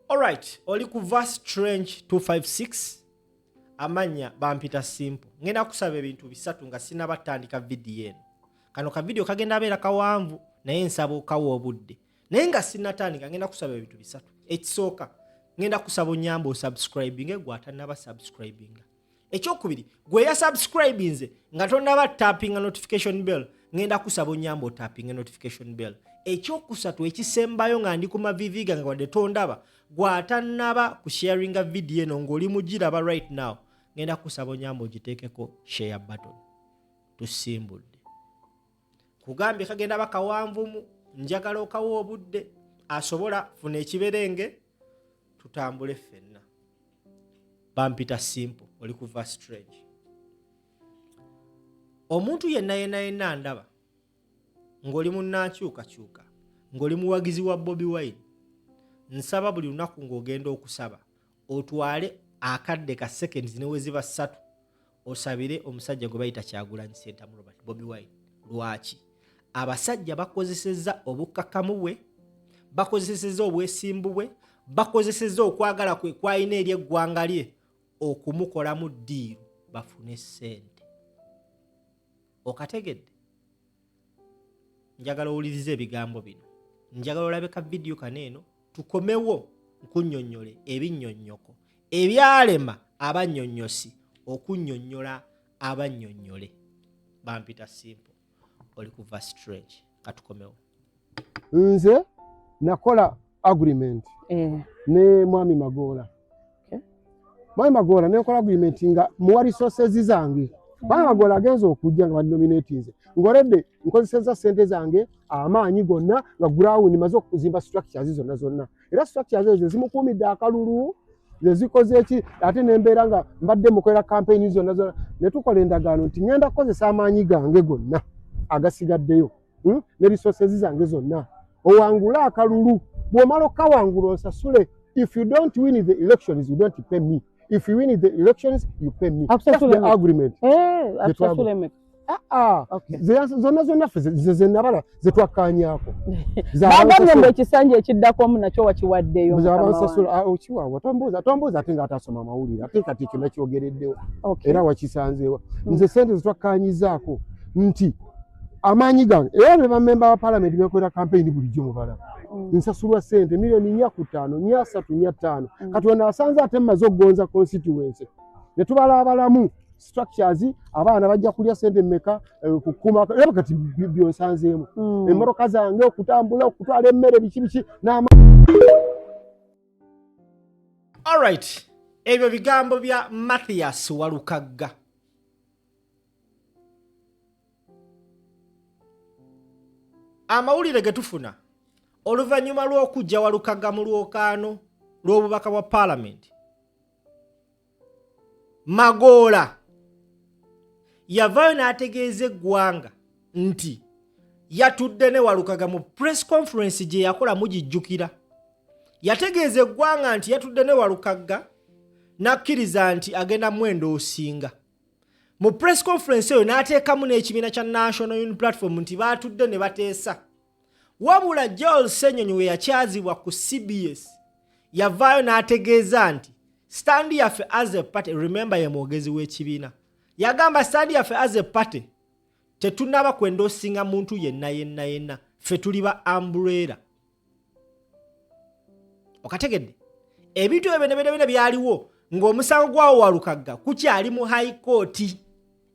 Alright, oli ku Verse Trench 256, amannya bampita Simple. Ngenda kusaba ebintu bisatu nga sinaba tandika vidiyo eno. Kano ka vidiyo kagenda abeera kawanvu, naye nsaba okawa obudde. Naye nga sinatandika ngenda kusaba ebintu bisatu. Ekisooka, ngenda kusaba onyamba osubscribinge gwe atannaba subscribinga. Ekyokubiri, gwe ya subscribinze nga tonnaba tappinga notification bell, ngenda kusaba onyamba otappinge notification bell. Ekyokusatu ekisembayo, nga ndi ku mavivi gange wadde tondaba, gwe atannaba kusharinga vidiyo eno ng'oli mugiraba right now, ngenda kusaba onyamba ogiteekeko share button. Tusimbudde. Kugambye kagenda bakawanvumu, njagala okawa obudde asobola funa ekiberenge tutambule ffenna. Bampita Simple, oli kuva Strange. Omuntu yenna yenna yenna ndaba ng'oli munnankyukakyuka, ng'oli muwagizi wa Bobi Wine, nsaba buli lunaku ng'ogenda okusaba otwale akadde ka seconds ne weziba 3 osabire omusajja gwe bayita Kyagulanyi Ssentamu Robert, Bobi Wine. Lwaki? Abasajja bakozesezza obukkakkamu bwe, bakozesezza obwesimbu bwe, bakozesezza okwagala kwe kwalina eri eggwanga lye okumukolamu ddiiru bafune ssente. Okategedde? Njagala owulirize ebigambo bino, njagala olabe ka vidiyo kano eno tukomewo nkunnyonnyole ebinnyonnyoko ebyalema abannyonnyosi okunnyonnyola abannyonnyole. Bampita Simple, oli kuva Strange, katukomewo. Nze nakola agreement ne Mwami Magoola. Mwami Magoola nekola agreement nga muwa resources zange. Mwami Magoola agenza okujja nga banominatinze, ng'olredde nkozesezza ssente zange, amaanyi gonna, nga ground maze okuzimba structures zonna zonna, era structures ezo zimukuumidde akalulu, zezikoze eki, ate nembeera nga mbadde mukolera campaign zonna zonna. Ne tukola endagaano nti ngenda kukozesa amaanyi gange gonna agasigaddeyo, ne resources zange zonna, owangule akalulu. Bw'omala okukawangula onsasule. If you don't win the elections, you don't pay me. If you win the elections, you pay me. That's the agreement. Ah, ah. Zonna zonna ffe ze nabala ze twakkaanyaako. Bagambye mbu ekisanja ekiddako omu nakyo wakiwaddeyo. Abansasula, ah, okiwawa tombuuza tombuuza ate ng'atasoma mawulire, ate kati ekyo nakyogereddewo era wakisanzeewa. Nze sente zetwakkaanyizaako nti amaanyi gange era ne bamemba ba palamenti bekolera kampeyini bulijjo mubala, nsasulwa sente miliyoni 4 ku 5, 4, 3, 4, 5. Kati ono asanze ate mmaze okugonza constituency ne tubala abalamu structures, abaana bajja kulya sente mmeka, kukuma era kati byonsanzeemu, emmotoka zange okutambula, okutwala emmere, biki biki n'ama. Alright, ebyo bigambo bya Mathias Walukagga. Amawulire ge tufuna oluvannyuma lw'okujja Walukagga mu lwokaano lw'obubaka bwa paalamenti, Magoola yavaayo n'ategeeza eggwanga nti yatudde ne Walukaga mu press conference gye yakola, mugijjukira. Yategeeza eggwanga nti yatudde ne Walukagga n'akkiriza nti agenda mwenda osinga. Mu press conference eyo n'ateekamu n'ekibiina kya National Unity Platform nti baatudde ne bateesa. Wabula Joel Ssenyonyi we yakyazibwa ku CBS yavaayo n'ategeeza nti stand yaffe as a party, remember ye mwogezi w'ekibiina, yagamba stand yaffe as a party tetunaba kwendoosinga muntu yenna yenna yenna, ffe tuli ba umbrella. Okategedde? Ebintu ebyo byonna byonna byaliwo ng'omusango gwawo Walukagga kukyali mu high court,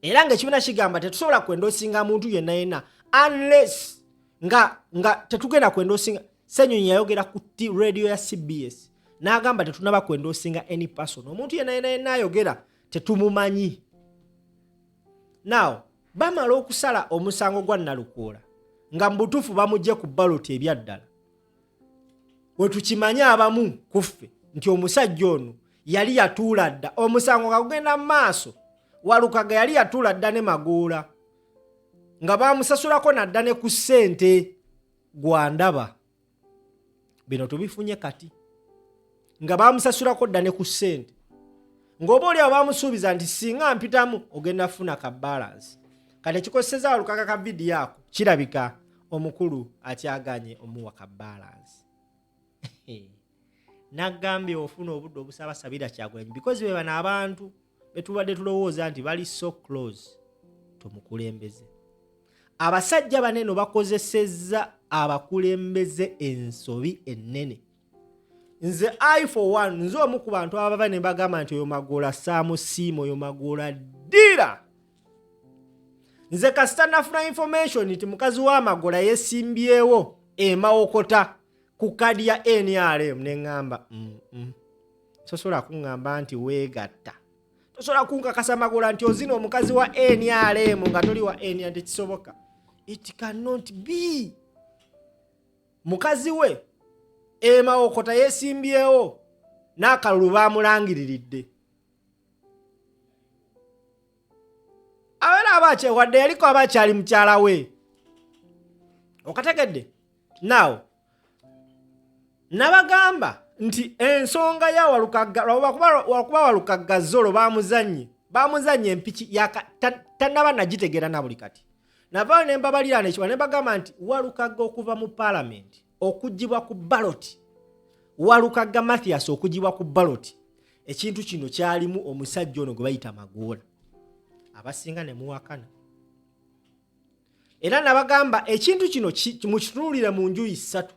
era ng'ekibiina kigamba tetusobola kwendoosinga muntu yenna yenna unless nga tetugenda kwendoosinga. Ssenyonyi yayogera ku radio ya CBS n'agamba tetunaba kwendoosinga any person, omuntu yenna yenna yenna ayogera tetumumanyi. Now bamala okusala omusango gwa Nalukoola nga mu butuufu bamugye ku ballot, ebyaddala wetukimanye abamu kuffe nti omusajja ono yali yatuula dda omusango nga gugenda mu maaso. Walukaga yali yatuula dda ne Magoola nga bamusasulako nadda ne ku ssente. Gwandaba bino tubifunye kati nga bamusasulako dda ne ku ssente, ng'oba oli awo bamusuubiza nti singa mpitamu ogenda funa ka balance. Kati ekikozeseza Walukaga ka vidiyo ako kirabika omukulu akyaganye omuwa ka balance. Nagambye ofuna obudde obusaba sabira Kyagulanyi because be bano abantu betubadde tulowooza nti bali so close tumukulembeze. Abasajja bano eno bakozesezza abakulembeze ensobi ennene. Nze I for one, nze omu ku bantu abava ne mbagamba nti oyo Magoola saamusiima, oyo Magoola ddira. Nze kasita nafuna information nti mukazi wa Magoola yesimbyewo emawokota ku kadi ya NRM ne ŋŋamba Tosobola kuŋŋamba nti weegatta, tosobola kunkakasa Magoola nti ozina omukazi wa NRM nga toli wa NRM, tekisoboka. It cannot be. Mukazi we emawokota yesimbyewo n'akalulu baamulangiriridde. Abeera aba wadde yaliko aba akyali mukyala we, okategedde? Now nabagamba nti ensonga ya Walukagga, lwakuba Walukagga Zolo bamuzannye empiki tannaba nagitegeera na buli kati. Navaayo ne mbabalira nekiwa ne mbagamba nti Walukagga okuva mu paalamenti okuggyibwa ku baloti, Walukagga Mathias okuggyibwa ku baloti, ekintu kino kyalimu omusajja ono gwe bayita Magoola, abasinga ne muwakana. Era nabagamba ekintu kino mukitunuulire mu njuyi ssatu.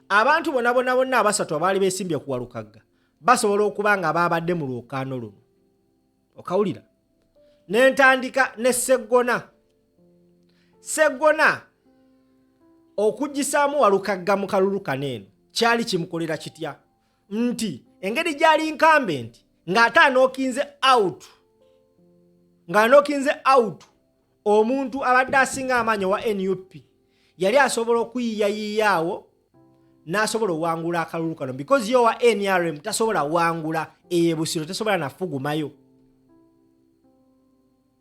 Abantu bonna bonna bonna abasatu abaali beesimbye ku Walukagga basobola okuba nga baabadde mu lwokaano luno, okawulira? Ne ntandika ne Sseggona. Sseggona okugisaamu Walukagga mu kalulu kano eno kyali kimukolera kitya? Nti engeri gyali incumbent ng'ate anookinze out, ng'anookinze out omuntu abadde asinga amaanyi owa NUP, yali asobola okuyiyayiya awo n'asobola owangula akalulu kano, because ye owa NRM tasobola wangula ebusiro, tasobola nafugumayo.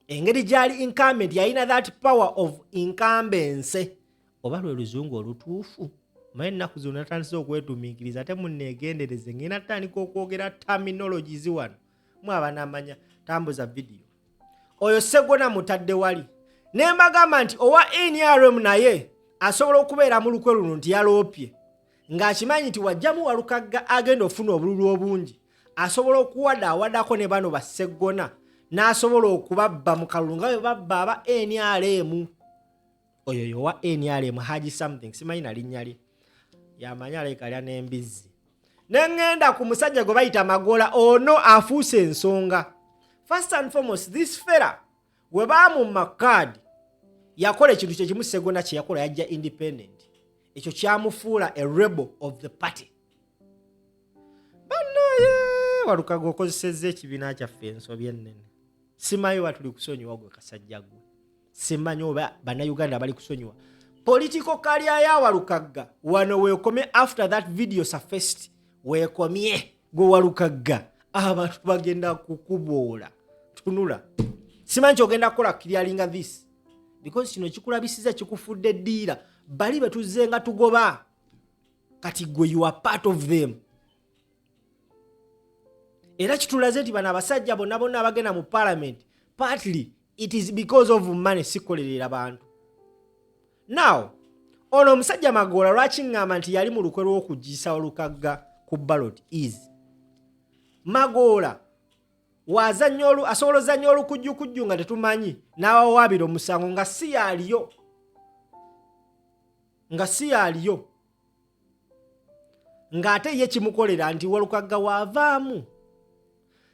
Engeri gyali incumbent yalina that power of incumbency, oba lwe luzungu olutuufu. Maye ennaku zino natandise okwetumiikiriza, ate munneegendereze, ngenda tutandika okwogera terminologies wano mu abanamanya. Tambuza vidiyo. Oyo Ssegona mutadde wali ne mbagamba nti owa NRM naye asobola okubeera mu lukwe luno, nti yaloopye ng'akimanyi nti wajjamu Walukagga agenda ofuna obululu obungi, asobola okuwadaawadako ne bano basseggona n'asobola okubabba mu kalulu nga bwe babba aba NRM. Oyo yowa NRM Haji something, simanyi na linnya lye, yamanyi alabika alya n'embizzi. Ne ŋŋenda ku musajja gwe bayita Magola, ono afuuse ensonga. First and foremost, this fella we baamumma kaadi yakola ekintu kyekimu Ssegona kye yakola, yajja independent. Ekyo kyamufuula a rebel of the party. Bannaye Walukaga okozesezza ekibiina kyaffe ensobi ennene. Simanyi oba tuli kusonyiwa gwe kasajja gwe, simanyi oba bannayuganda bali kusonyiwa. Political career ya Walukagga wano weekomye. After that video surfaced, weekomye. Gwe Walukagga, abantu bagenda kukuboola. Tunula, simanyi kyogenda kukola clearinga this, because kino kikulabisiza kikufudde ddiira. Bali betuzze nga tugoba, kati gwe you are part of them. Era kitulaze nti bano abasajja bonna bonna abagenda mu parliament, partly it is because of money, sikolerera bantu. Now ono omusajja Magoola, lwaki ŋŋamba nti yali mu lukwe lw'okugisa Olukagga ku ballot is Magoola wazannya asobola ozannya olukujjukujju nga tetumanyi, n'awawaabira omusango nga si yaaliyo, nga si yaaliyo, ng'ate ye kimukolera nti Walukagga waavaamu.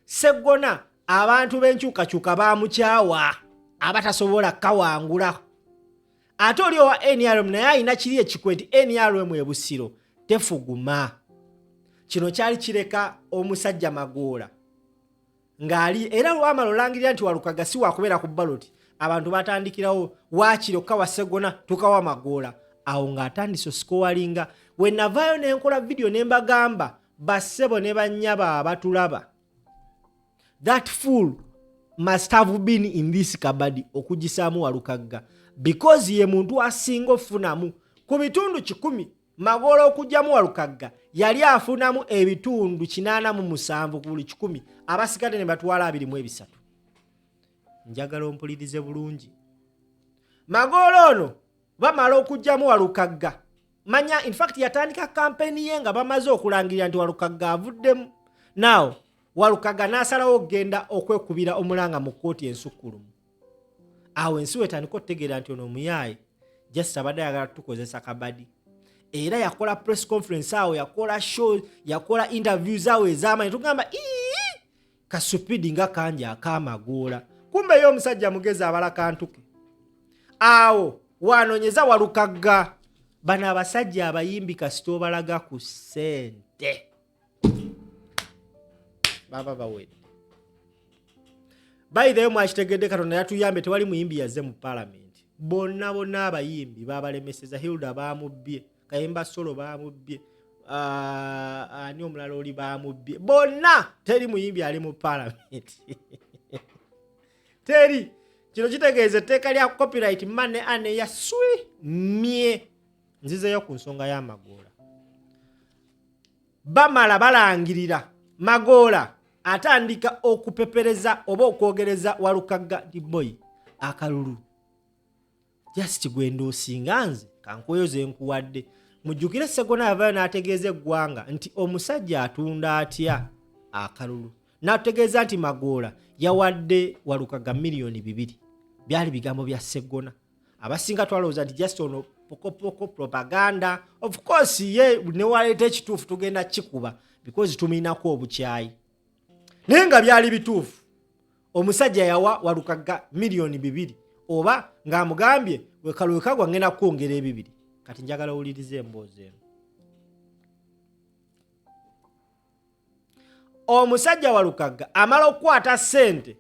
Seggona abantu b'enkyukakyuka baamukyawa, abatasobola kawangula. Ate oli owa NRM naye alina kiri ekikwe nti NRM ebusiro tefuguma. Kino kyali kireka omusajja Magoola ng'ali era lwamala olangirira nti Walukaga si wakubeera ku baloti, abantu batandikirawo waakiri okukawa Ssegona, tukawa Magoola. Awo ng'atandise osikowalinga. We navaayo ne nkola vidiyo ne mbagamba, bassebo ne bannyaba abatulaba, that fool must have been in this kabadi okugisaamu Walukagga, because ye muntu asinga ofunamu ku bitundu 100. Magoola okugyamu Walukagga yali afunamu ebitundu 87 ku buli 100, abasigadde ne batwala 23. Njagala ompulirize bulungi. Magoola ono bamala okugyamu Walukagga. Manya, in fact yatandika kampeni ye nga bamaze okulangirira nti Walukagga avuddemu. Now Walukagga n'asalawo okugenda okwekubira omulanga mu kkooti ensukkulumu. Awo ensi wetandika okutegeera nti ono omuyaaye just abadde ayagala tukozesa kabadi. Era yakola press conference awo, yakola show, yakola interviews awo ez'amaanyi, tugamba ii kasupidi nga kangi akamagoola. Kumbe ye omusajja mugezi abala kantuke. Awo wanonyeza Walukagga. Bano abasajja abayimbi kasita obalaga ku ssente baba bawedde. By the way, mwakitegedde, Katonda yatuyambye, tewali muyimbi yazze mu palamenti. Bonna bonna abayimbi babalemeseza. Hilda bamubbye, Kayemba Solo bamubbye, ani omulala oli bamubbye, bonna teri muyimbi ali mu palamenti, teri. Kino kitegeeza etteeka lya copyright mane ane ya swi mye. Nzizeyo ku nsonga y'Amagoola. Bamala balangirira Magoola atandika okupepereza oba okwogereza Walukagga nti boy, akalulu just gwenda osinga nze kankweyo ze nkuwadde. Mujjukire Segona yavayo n'ategeeza eggwanga nti omusajja atunda atya akalulu, n'atutegeeza nti Magoola yawadde Walukagga 2 miliyoni. Byali bigambo bya Segona. Abasinga twalowooza nti just ono pokopoko propaganda. Of course ye newaleeta ekituufu tugenda kikuba because tumiinako obukyayi, naye nga byali bituufu. Omusajja yawa Walukagga 2 miliyoni oba ng'amugambye wekalwekagwa ngenda kukwongera ebibiri. Kati njagala owuliriza emboozi eno. Omusajja Walukagga amala okukwata ssente,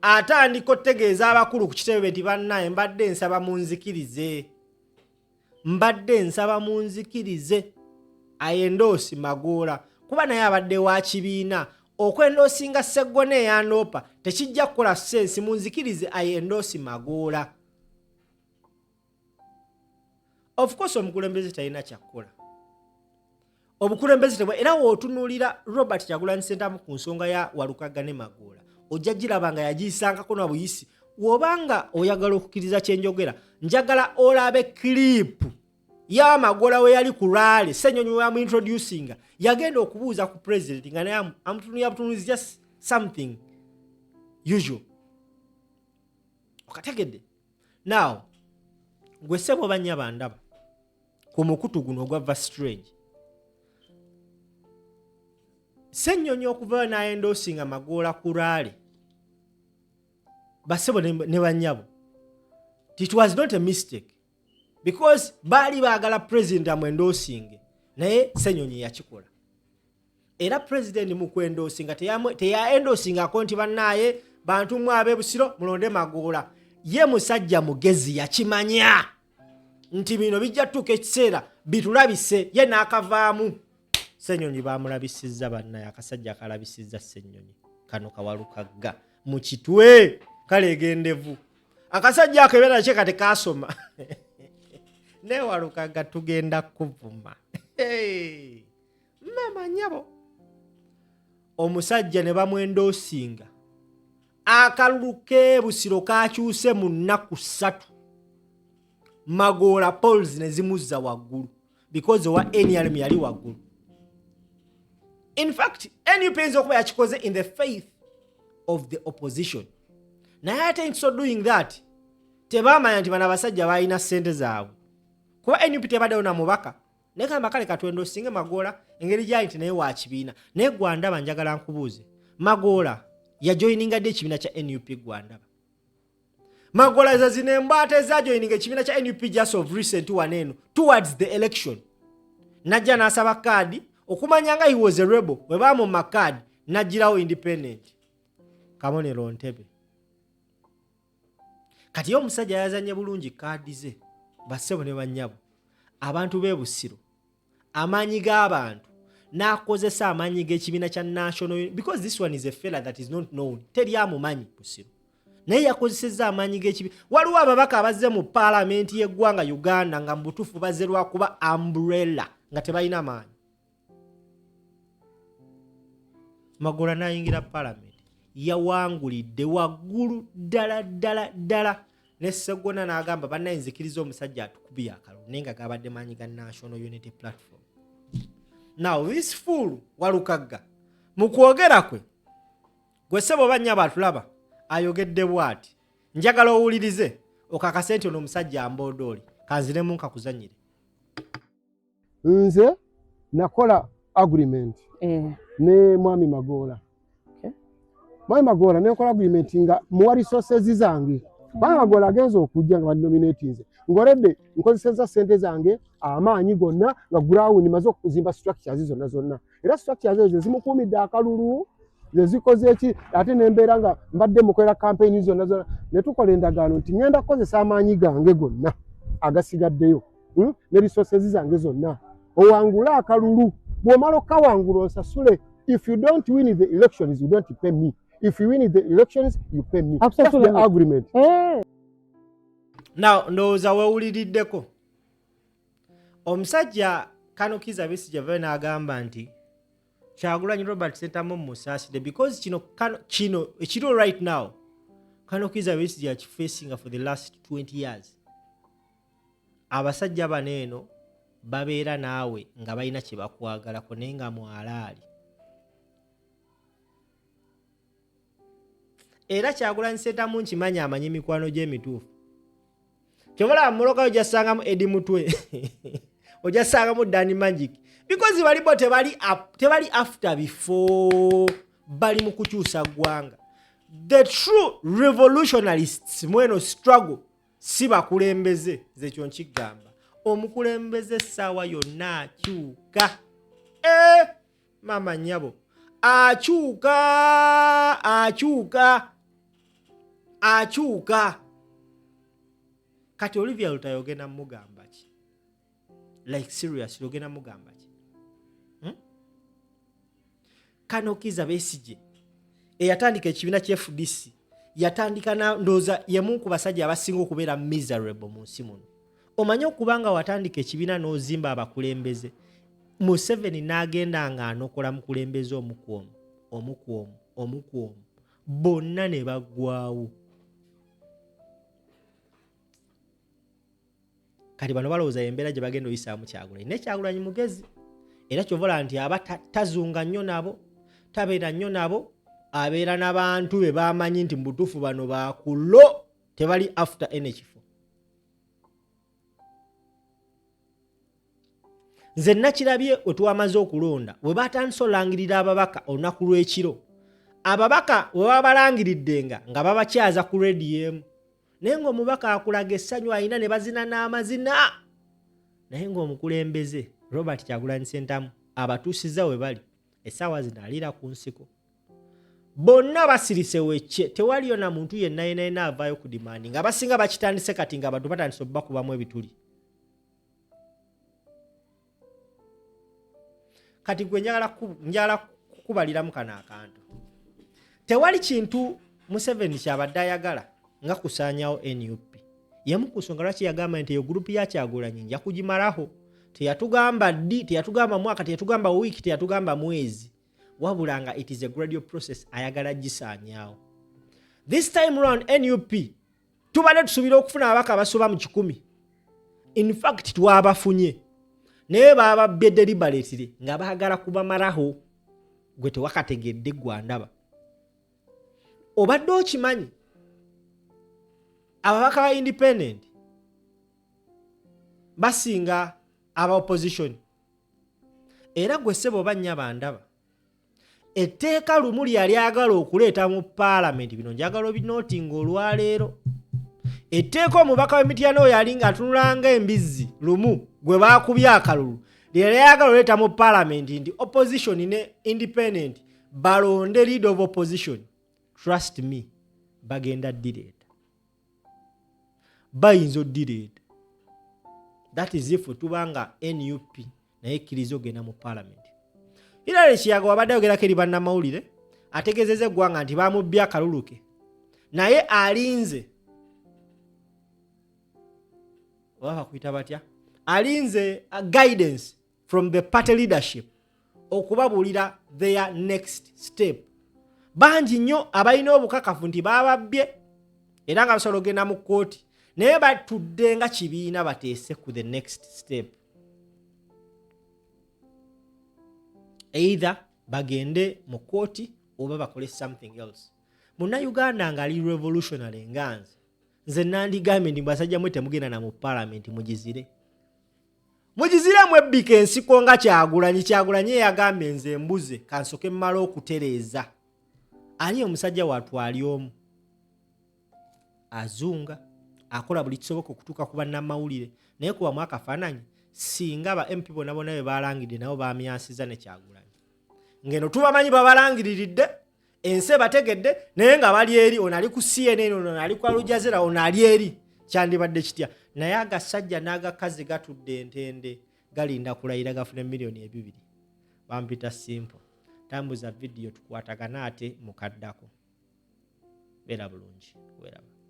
atandika otutegeeza abakulu ku kitebe nti bannaye, mbadde nsaba munzikirize, mbadde nsaba munzikirize ayendoosi Magoola, kuba naye abadde wa kibiina. Okwendoosinga Seggona eyandoopa tekijja kukola sense, munzikirize ayendoosi Magoola. Of course omukulembeze talina kyakkola, obukulembeze tebwa. Era wootunuulira Robert Kyagulanyi Sentamu ku nsonga ya Walukagga ne Magoola, ojja giraba nga yagiyisangako na buyisi. Wobanga oyagala okukkiriza kyenjogera, njagala olabe clip y'Amagoola we yali ku rally, Senyonyi we yamuintroducinga, yagenda okubuuza ku president nga naye amutunulira butunuzi, just something usual. Okategedde? Now gwe ssebo banya bandaba ku mukutu guno ogwa Va Strange, Ssenyonyi okuvayo n'ayendoosinga Magoola ku rally, bassebo ne banyabo, it was not a mistake because baali baagala president amwendoosinge, naye Ssenyonyi yakikola. Era president mu kwendoosinga teyaendoosingako nti bannaaye bantu mwe ab'e Busiro mulonde Magoola. Ye musajja mugezi, yakimanya nti bino bijja tutuuka ekiseera bitulabise, ye n'akavaamu. Ssenyonyi bamulabisizza, bannaye, akasajja akalabisizza Ssenyonyi kano kawalukagga mu kitwe kaleega endevu. Akasajja ako ebyala kyeka tekasoma newalukagga tugenda kuvuma. Hey! Mama nyabo, omusajja ne bamwendoosinga, akalulu k'ebusiro kakyuse mu nnaku 3. Magoola polls ne zimuzza waggulu because owa NRM yali waggulu. In fact NUP eyinza okuba yakikoze in the faith of the opposition, naye ate in so doing that tebamanya nti bano abasajja balina ssente zaabwe, kuba NUP tebaddeyo na mubaka. Naye gamba kale katwenda osinge Magoola engeri gyali nti naye wa kibiina. Naye gwandaba, njagala nkubuuze, Magoola yajoyininga ddi ekibiina kya NUP? Gwandaba, Magoola ze zino embwata ezajoyininga ekibiina kya NUP just of recent one eno towards the election, najja n'asaba kaadi okumanya nga he was a rebel. Bwe bamumma kaadi n'agirawo independent kabonero ntebe. Kati ye omusajja yazanye bulungi kaadi ze. Bassebo ne bannyabo, abantu b'e Busiro, amaanyi g'abantu n'akozesa amaanyi g'ekibiina kya National, because this one is a fella that is not known, teri amumanyi Busiro, naye yakozesezza amaanyi g'ekibiina. Waliwo ababaka abazze mu paalamenti y'eggwanga Uganda nga mu butuufu bazze lwakuba umbrella, nga tebalina maanyi. Magola n'ayingira paalamenti, yawangulidde waggulu ddala ddala ddala. Ne Sseggona n'agamba, bannaye nzikiriza omusajja atukubye akalulu, naye nga gabadde maanyi ga National Unity Platform. Now this fool Walukagga mu kwogera kwe, gwe ssebo oba nnyabo atulaba, ayogedde bw'ati. Njagala owulirize okakase nti ono omusajja amboodooli. Kanziremu nkakuzanyire. Nze nakola agreement ne mwami Magoola. Mwami Magoola nenkola agreement nga muwa resources zange. Mwami Magoola agenza okujja nga banominatinze, ng'oledde nkozesezza ssente zange, amaanyi gonna, nga ground maze okuzimba structures zonna zonna, era structures ezo zimukuumidde akalulu, zezikoze eki, ate nembeera nga mbadde mukolera campaign zonna zonna. Ne tukola endagaano nti ngenda kukozesa amaanyi gange gonna agasigaddeyo, ne resources zange zonna, owangule akalulu. Bw'omala okawangula osasule. If you don't win the elections, you don't pay me. If you win the elections, you pay me. That's the agreement. Now ndowooza weewuliriddeko omusajja Kano Kiza Besigye avayo n'agamba nti Kyagulanyi Robert Ssentamu musaasire, because kino kano, kino ekiriwo right now, Kano Kiza Besigye akifacinga for the last 20 years. Abasajja bano eno babeera naawe nga balina kye bakwagalako, naye nga mwalaali. Era Kyagulanyi Ssentamu nkimanyi amanyi emikwano gy'emituufu. Kyobalaba mulokayo ojasangamu Edi Mutwe, ojasangamu Dani Magic, because balibo tebali after before, bali mu kukyusa ggwanga. The true revolutionalists mweno struggle si bakulembeze. Nze kyo nkigamba, omukulembeze essaawa yonna akyuka. Maama nnyabo, akyuka, akyuka, akyuka. Kati Olivia Lutayo ogenda mugamba ki? Like seriously, ogenda mugamba ki? Kano Kiza Besigye eyatandika ekibiina kya FDC, yatandika na ndowooza yemu ku basajja abasinga okubeera miserable mu nsi muno. Omanye okuba nga watandika ekibiina n'ozimba abakulembeze, Museveni n'agenda ng'anokola mukulembeze omu ku omu, omu ku omu, omu ku omu, bonna ne baggwawo. Kati bano balowooza embeera gye bagenda oyisaamu Kyagulanyi, naye Kyagulanyi mugezi, era kyova olaba nti aba tazunga nnyo nabo, tabeera nnyo nabo, abeera n'abantu be bamanyi nti mu butuufu bano bakulo, tebali after any kifo. Nze nakirabye we twamaze okulonda, we batandise olangirira ababaka olunaku lw'ekiro, ababaka we baba balangiridde nga babakyaza ku rediyo emu, naye ng'omubaka akulaga essanyu alina ne bazina n'amazina, naye ng'omukulembeze Robert Kyagulanyi Ssentamu abatuusizza we bali essaawa zino aliira ku nsiko, bonna basirise wecce, tewaliyo na muntu yenna yenna yenna avaayo ku dimandi, nga abasinga bakitandise kati nga abantu batandise obubakubamu ebituli. Kati gwe njagala kukubaliramu kano akantu. Tewali kintu Museveni kyabadde ayagala nga kusaanyawo NUP. Yemu ku nsonga lwaki yagamba nti eyo gurupu ya Kyagulanyi nja kugimalaho. Teyatugamba ddi, teyatugamba mwaka, teyatugamba wiiki, teyatugamba mwezi, wabula nga it is a gradual process, ayagala gisaanyaawo. This time round NUP tubadde tusuubira okufuna ababaka abasoba mu 100. In fact twabafunye, naye bababbye deliberately nga baagala kubamalaho. Gwe tewakategedde, gwandaba obadde okimanyi ababaka ba independent basinga aba opposition. Era gwe ssebo oba nnyaba ndaba, etteeka lumu lyali agala okuleeta mu paalamenti, bino njagala obinootinga olwaleero, etteeka omubaka w'emityana oyo ali ng'atunulanga embizzi lumu gwe baakubye akalulu lyali ayagala oleeta mu paalamenti nti opposition ne independent balonde leader of opposition. Trust me, bagenda ddireeta, bayinza oddireeta. That is if tuba nga NUP naye ekkiriza ogenda mu paalamenti. Hillary Kiyaga wabadde ayogerako eri bannamawulire, ategeezezza eggwanga nti bamubbye akalulu ke, naye alinze oba bakuyita batya, alinze guidance from the party leadership okubabuulira their next step. Bangi nnyo abalina obukakafu nti bababbye era nga basobola okugenda mu kkooti. Naye batudde nga kibiina bateese ku the next step, either bagende mu kooti oba bakole something else. Munnayuganda nga ali revolutionary nga nze, nze nandigambye nti basajja mwe temugenda na mu palamenti, mugizire, mugizire, mwebbika ensiko nga Kyagulanyi. Kyagulanyi eyagambye, "Nze mbuze, kansoke mmale okutereeza." Ali omusajja watwali omu azunga, akola buli kisoboka okutuuka ku bannamawulire, naye kubamu akafaananyi singa ba MP bonna bonna be balangidde nabo bamyansiza ne Kyagulanyi, ngeno tubamanyi babalangiriridde, ensi ebategedde, naye nga bali eri, ono ali ku CNN, ono ali ku Aljazeera, ono ali eri, kyandibadde kitya? Naye agasajja n'agakazi gatudde entende, galinda kulayira gafune 2 miliyoni. Bampita Simple. Tambuza vidiyo, tukwatagana ate mukaddako. Beera bulungi, weeraba.